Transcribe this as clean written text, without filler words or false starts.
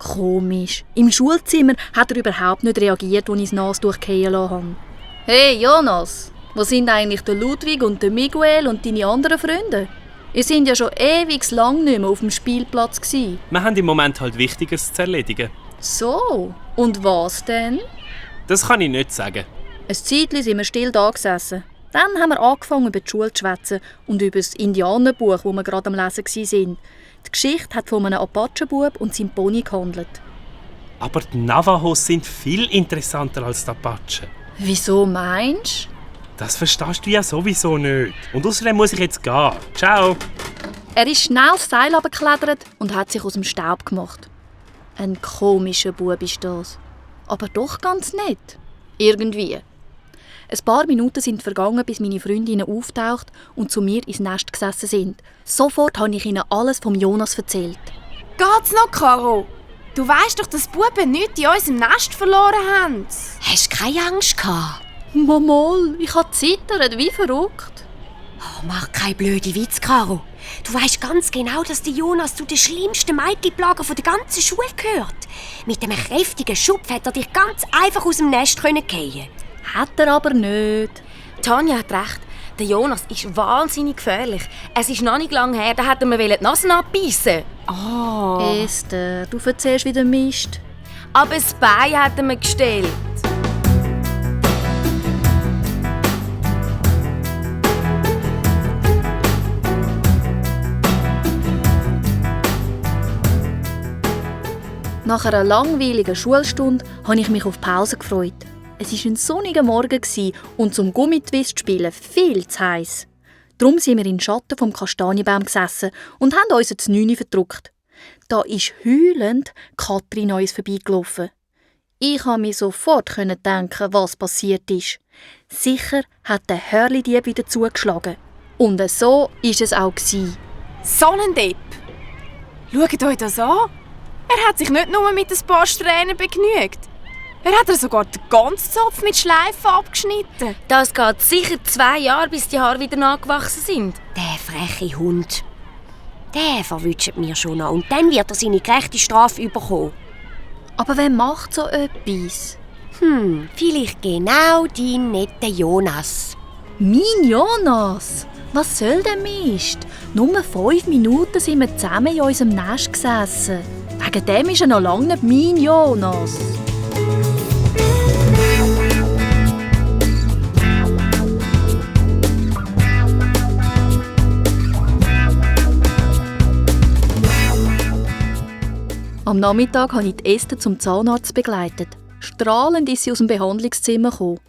Komisch. Im Schulzimmer hat er überhaupt nicht reagiert, als ich das Nasentuch fallen lassen habe. Hey Jonas, wo sind eigentlich der Ludwig und der Miguel und deine anderen Freunde? Ihr seid ja schon ewig lang nicht mehr auf dem Spielplatz gewesen. Wir haben im Moment halt Wichtiges zu erledigen. So, und was denn? Das kann ich nicht sagen. Ein Zeitchen sind wir still da gesessen. Dann haben wir angefangen, über die Schule zu schwätzen und über das Indianerbuch, das wir gerade am Lesen waren. Die Geschichte hat von einem Apachenbub und seinem Pony gehandelt. Aber die Navajos sind viel interessanter als die Apachen. Wieso meinst du? Das verstehst du ja sowieso nicht. Und außerdem muss ich jetzt gehen. Ciao. Er ist schnell das Seil runtergeklettert und hat sich aus dem Staub gemacht. Ein komischer Bub ist das. Aber doch ganz nett. Irgendwie. Ein paar Minuten sind vergangen, bis meine Freundinnen auftaucht und zu mir ins Nest gesessen sind. Sofort habe ich ihnen alles vom Jonas erzählt. Geht's noch, Caro? Du weisst doch, dass die Buben nichts in unserem Nest verloren haben. Hast du keine Angst gehabt? Mal, ich habe zittert wie verrückt. Oh, mach keine blöde Witz, Caro. Du weisst ganz genau, dass der Jonas zu den schlimmsten Mädchenplagen der ganzen Schule gehört. Mit einem kräftigen Schupf hätte er dich ganz einfach aus dem Nest fallen können. Hat er aber nicht. Tanja hat recht. Der Jonas ist wahnsinnig gefährlich. Es ist noch nicht lange her, da hätte man die Nase abbeissen. Oh. Esther, du erzählst wieder Mist. Aber das Bein hat er mir gestellt. Nach einer langweiligen Schulstunde habe ich mich auf die Pause gefreut. Es war ein sonniger Morgen und zum Gummitwist spielen viel zu heiß. Darum sind wir in den Schatten vom Kastanienbaum gesessen und haben uns das 9 verdruckt. Da ist heulend Katrin an uns vorbeigelaufen. Ich konnte mir sofort denken, was passiert ist. Sicher hat der Hörli-Dieb wieder zugeschlagen. Und so war es auch. So ein Depp! Schaut euch das an! Er hat sich nicht nur mit ein paar Strähnen begnügt. Er hat sogar den ganzen Zopf mit Schleifen abgeschnitten. Das geht sicher 2 Jahre, bis die Haare wieder nachgewachsen sind. Der freche Hund. Der verwünscht mir schon noch. Und dann wird er seine gerechte Strafe bekommen. Aber wer macht so etwas? Vielleicht genau dein netter Jonas. Mein Jonas? Was soll der Mist? Nur 5 Minuten sind wir zusammen in unserem Nest gesessen. Wegen dem ist er noch lange nicht mein Jonas. Am Nachmittag habe ich Esther zum Zahnarzt begleitet. Strahlend ist sie aus dem Behandlungszimmer gekommen.